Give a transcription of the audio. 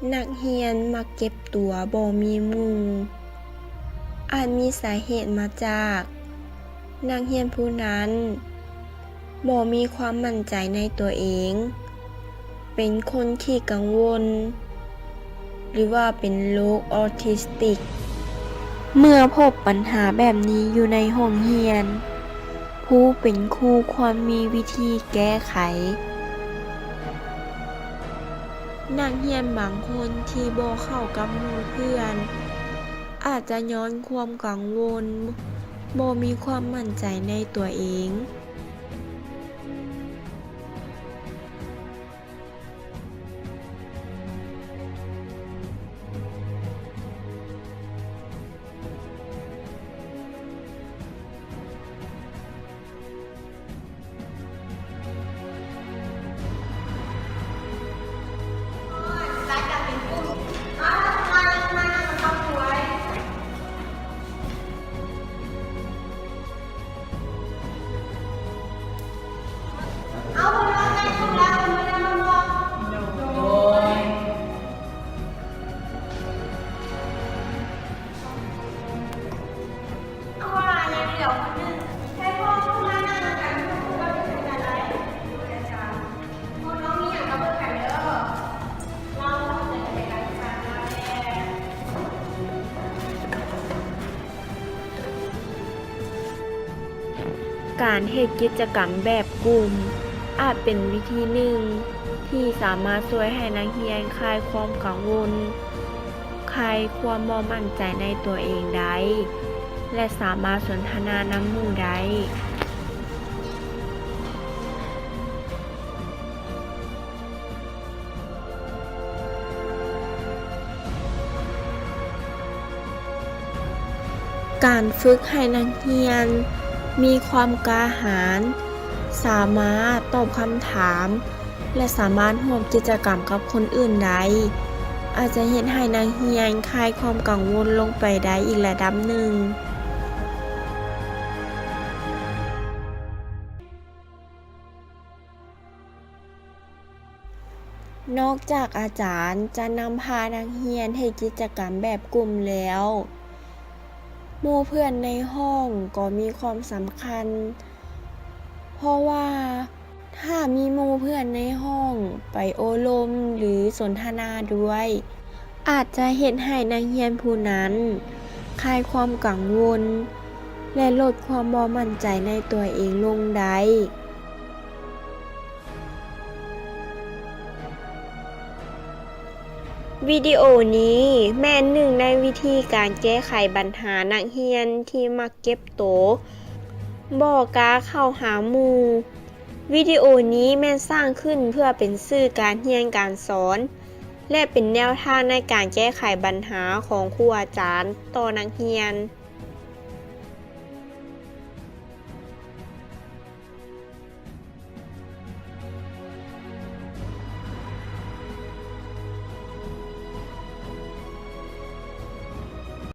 ນັກຮຽນມັກເກັບຕົວບໍ່ມີໝູ່ ອາດມີສາເຫດມາຈາກນັກຮຽນຜູ້ນັ້ນບໍ່ມີຄວາມໝັ້ນໃຈໃນຕົວເອງ, ເປັນຄົນຂີ້ກັງວົນ ຫຼືວ່າເປັນໂລກອອທິສຕິກ. ເມື່ອພົບບັນຫາແບບນີ້ຢູ່ໃນຫ້ອງຮຽນ, ຜູ້ເປັນຄູຄວນມີວິທີແກ້ໄຂ. ນັກຮຽນບາງຄົນທີ່ບໍ່ເຂົ້າກັບໝູ່ເພື່ອນ ອາດຈະຍ້ອນຄວາມກັງວົນ, ບໍ່ມີຄວາມໝັ້ນໃຈໃນຕົວເອງ. ການເຮັດກິດຈະກຳແບບກຸ່ມອາດເປັນວິທີໜຶ່ງທີ່ສາມາດຊ່ວຍໃຫ້ນັກຮຽນຄາຍຄວາມກັງວົນ, ຄາຍຄວາມບໍ່ໝັ້ນໃຈໃນຕົວເອງໄດ້ ແລະ ສາມາດສົນທະນານຳໝູ່ໄດ້. ການຝຶກໃຫ້ນັກຮຽນມີຄວາມກ້າຫານ, ສາມາດຕອບຄຳຖາມ ແລະ ສາມາດຮ່ວມກິດຈະກຳກັບຄົນອື່ນໄດ້ ອາດຈະເຮັດໃຫ້ນັກຮຽນຄາຍຄວາມກັງວົນລົງໄປໄດ້ອີກລະດັບໜຶ່ງ. ນອກຈາກອາຈານຈະນຳພານັກຮຽນເຮັດກິດຈະກຳແບບກຸ່ມແລ້ວ, ໝູ່ເພື່ອນໃນຫ້ອງກໍມີຄວາມສຳຄັນ, ເພາະວ່າຖ້າມີໝູ່ເພື່ອນໃນຫ້ອງໄປໂອ້ລົມ ຫຼື ສົນທະນາດ້ວຍ, ອາດຈະເຮັດໃຫ້ນັກຮຽນຜູ້ນັ້ນຄາຍຄວາມກັງວົນ ແລະ ລົດຄວາມບໍ່ໝັ້ນໃຈໃນຕົວເອງລົງໄດ້. ວິດີໂອນີ້ແມ່ນໜຶ່ງໃນວິທີການແກ້ໄຂບັນຫານັກຮຽນທີ່ມັກເກັບໂຕ, ບໍ່ກ້າເຂົ້າຫາໝູ່. ວິດີໂອນີ້ແມ່ນສ້າງຂຶ້ນເພື່ອເປັນສື່ການຮຽນການສອນ ແລະ ເປັນແນວທາງໃນການແກ້ໄຂບັນຫາຂອງຄູອາຈານຕໍ່ນັກຮຽນ.